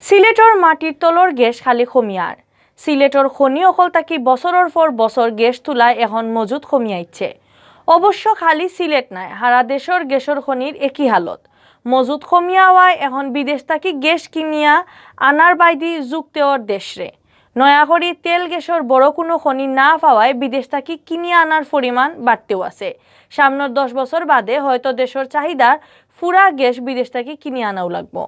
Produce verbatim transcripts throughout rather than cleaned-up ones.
সিলেটর মাটির তলর গ্যাস খালি কমিয়ার। সিলেটর খনি অকল থাকি বছরর পর বছর গ্যাস তুলায় এখন মজুদ কমিয়াইচ্ছে। অবশ্য খালি সিলেট নায়, হারা দেশর গ্যাসর খনির একই হালত। মজুদ কমিয়া অওয়ায় এখন বিদেশ থাকি গ্যাস কিনিয়া আনার বায়দি যুক্তেওর দেশরে। নয়া করি তেল গ্যাসর বড় কুনু খনি না পাওয়ায় বিদেশ থাকি কিনিয়া আনার পরিমাণ বাড়তেও আছে। সামনর দশ বছর বাদে হয়তো দেশর চাহিদার পুরা গ্যাস বিদেশ থাকি কিনিয়া আনাও লাগবো।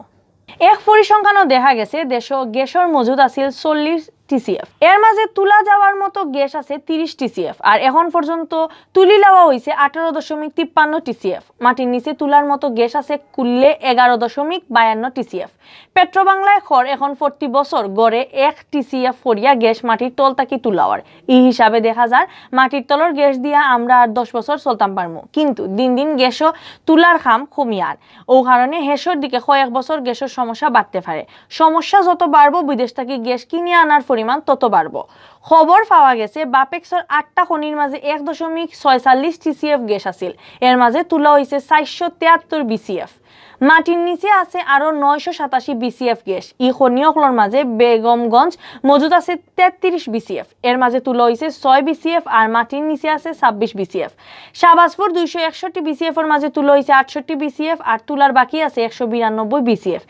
এক পরিসংখ্যানও দেখা গেছে দেশো গ্যাসর মজুদ আছিল চল্লিশ টিসিএফ, এর মাঝে তুলা যাওয়ার মতো গ্যাস আছে তিরিশ টিসিএফ, আর এখন পর্যন্ত তুলি লওয়া হইছে আঠারো দশমিক তিপ্পান্ন টিসিএফ। মাটির নিচে তুলার মতো গ্যাস আছে কুল্লে এগারো দশমিক বায়ান্ন টিসিএফ। পেট্রোবাংলায় কর এখন প্রতি বছর গড়ে এক টিসিএফ করিয়া গ্যাস মাটির তল থাকি তুলা অর। ই হিসাবে দেখা যার মাটির তলর গ্যাস দিয়া আমরা আর দশ বছর চলতাম পারমু, কিন্তু দিন দিন গ্যাসও তুলার কাম কমিয়ার। ও কারণে হেষর দিকে কয়েক বছর গ্যাসর সমস্যা বাড়তে পারে। সমস্যা যত বাড়বো, বিদেশ থাকি গ্যাস কিনিয়া আনার পরিমাণ তত বাড়বো। খবর পাওয়া গেছে, বাপেক্সর আটটা খনির মাঝে এক দশমিক ছয়চল্লিশ টিসিএফ গ্যাস আছিল, এর মাঝে তুলা হইছে চারশো তেয়াত্তর বিসিএফ। মাটির নিচে আছে আরো নয়শো সাতাশি বিসিএফ গ্যাস। ই খনি অকলর মাঝে বেগমগঞ্জ মজুদ আছে তেত্রিশ বিসিএফ, এর মাঝে তুলা হইছে ছয় বিসিএফ, আর মাটির নিচে আছে ছাব্বিশ বিসিএফ। শাহবাজপুর দুইশো একষট্টি বিসিএফর মাঝে তুলা হইছে আটষট্টি বিসিএফ, আর তুলার বাকি আছে একশো বিরানব্বই বিসিএফ।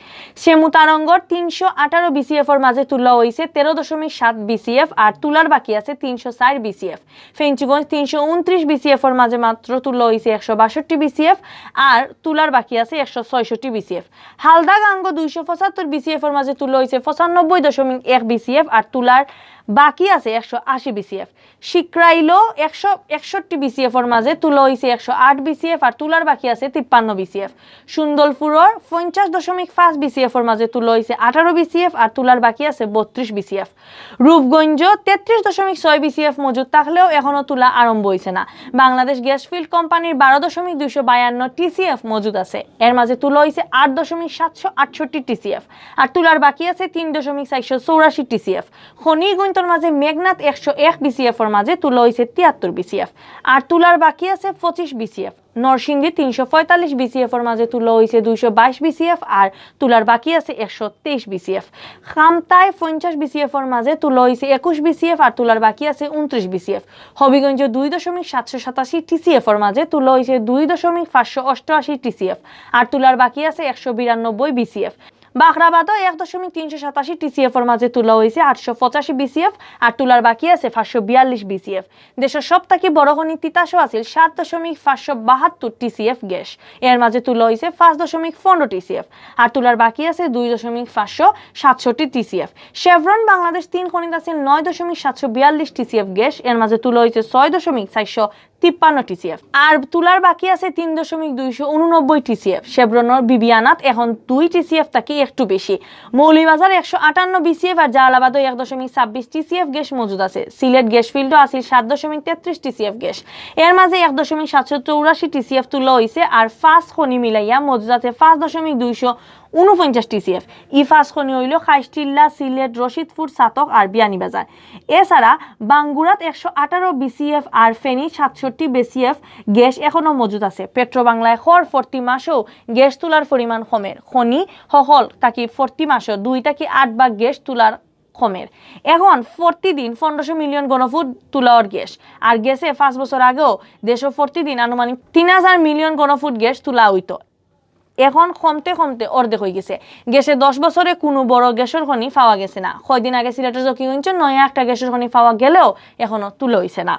সেমুতারঙ্গর তিনশো আঠারো বিসিএফর মাঝে তুলা হইছে তেরো দশমিক সাত বিসিএফ, আর তুলার বাকি আছে তিনশো চার বিসিএফ। ফেঞ্চুগঞ্জ তিনশো ঊনত্রিশ বিসিএফর মাঝে মাত্র তুলা হইছে একশো বাষট্টি বিসিএফ, আর তুলার বাকি আছে একশো ছয়ষট্টি বিসিএফ। হালদা গাঙ্গো দুইশো পঁচাত্তর বিসিএফর মাঝে তুলা হইছে পঁচানব্বই দশমিক এক বিসিএফ, আর তুলার বাকি আছে একশো আশি বিসিএফ। শিকরাইলো একশো একষট্টি বিসিএফর মাঝে তুলা হইছে একশো আট বিসিএফ, আর তুলার বাকি আছে তিপ্পান্ন বিসিএফ। সুন্দরপুরর পঞ্চাশ দশমিক পাঁচ বিসিএফর মাঝে তুলা হইছে আঠারো বিসিএফ, আর তুলার বাকি আছে বত্রিশ বিসিএফ। রূপগঞ্জ তেত্রিশ দশমিক ছয় বিসিএফ মজুদ থাকলেও এখনো তুলা আরম্ভ হইছে না। বাংলাদেশ গ্যাস ফিল্ড কোম্পানির বারো দশমিক দুইশো বায়ান্ন টিসিএফ মজুদ আছে, এর মাঝে তুলা হইছে আট দশমিক সাতশো আটষট্টি টিসিএফ, আর তুলার বাকি আছে তিন দশমিক চারশো চৌরাশি টিসিএফ। খনি গন্তর মাঝে মেঘনাত একশো এক বিসিএফর মাঝে তুলা হইছে তিয়াত্তর বিসিএফ, আর তুলার বাকি আছে পঁচিশ বিসিএফ। নরসিংদী তিনশো পঁয়তাল্লিশ বিসিএফর মাঝে তুলা হইছে দুইশো বাইশ বিসিএফ, আর তুলার বাকি আছে একশো তেইশ বিসিএফ। কামতায় পঞ্চাশ বিসিএফর মাঝে তুলা হইছে একুশ বিসিএফ, আর তুলার বাকি আছে ঊনত্রিশ বিসিএফ। হবিগঞ্জ দুই দশমিক সাতশো সাতাশি টিসিএফর মাঝে তুলা হইছে দুই দশমিক পাঁচশো অষ্টআশি টিসিএফ, আর তুলার বাকি আছে একশো বিরানব্বই বিসিএফ। বাখরাবাদও এক দশমিক তিনশো সাতাশি টিসিএফর মাঝে তুলা হইছে আটশো পঁচাশি বিসিএফ, আর তুলার বাকি আছে পাঁচশো বিয়াল্লিশ বিসিএফ। দেশর সব থাকি বড় খনি তিতাসও আছিল সাত দশমিক পাঁচশো বাহাত্তর টিসিএফ গ্যাস, এর মাঝে তুলা হইছে পাঁচ দশমিক পনেরো টিসিএফ, আর তুলার বাকি আছে দুই দশমিক পাঁচশো সাতষট্টি টিসিএফ। শেভরন বাংলাদেশ তিন খনিত আছে নয় দশমিক সাতশো বিয়াল্লিশ টিসিএফ গ্যাস, এর মাঝে তুলা হইছে ছয় দশমিক চারশো তিপ্পান্ন টিসিএফ, আর তুলার বাকি আছে তিন দশমিক দুইশো উননব্বই টিসিএফ। শেভরনর বিবিয়ানাত এখন দুই টিসিএফ থাকি একটু বেশি। মৌলভীবাজার একশো আটান্ন বিসিএফ, আর জালালাবাদও এক দশমিক ছাব্বিশ টিসিএফ গ্যাস মজুদ আছে। সিলেট গ্যাস ফিল্ডও আছিল সাত দশমিক তেত্রিশ টিসিএফ গ্যাস, এর মাঝে এক দশমিক সাতশো চৌরাশি টিসিএফ তুলা হইছে, আর পাঁচ খনি মিলাইয়া মজুদ আছে পাঁচ দশমিক দুইশো উনপঞ্চাশ টিসিএফ। ই পাঁচ খনি হইল খাইশটিল্লা, সিলেট, রশিদপুর, ছাতক আর বিয়ানীবাজার। এছাড়া বাঙ্গুরাত একশো আঠারো বিসিএফ আর ফেনী সাতষট্টি বিসিএফ গ্যাস এখনো মজুদ আছে। পেট্রোবাংলায় কর প্রতি মাসেও গ্যাস তুলার পরিমাণ কমের। খনি হকল থাকি প্রতি মাসেও দুই থাকি আট ভাগ গ্যাস তুলার কমের। এখন প্রতিদিন পনেরোশো মিলিয়ন ঘনফুট তুলা অর গ্যাস, আর গেছে পাঁচ বছর আগেও দেশো প্রতিদিন আনুমানিক তিন হাজার মিলিয়ন ঘনফুট গ্যাস তুলা হইতো। এখন কমতে কমতে অর্ধেক হয়ে গেছে। গেছে দশ বছরে কোনো বড় গ্যাসর খনি পাওয়া গেছে না। কয়দিন আগে সিলেটের জকিগঞ্জে নয়া একটা গ্যাসর খনি পাওয়া গেলেও এখনো তুলা হইছে না।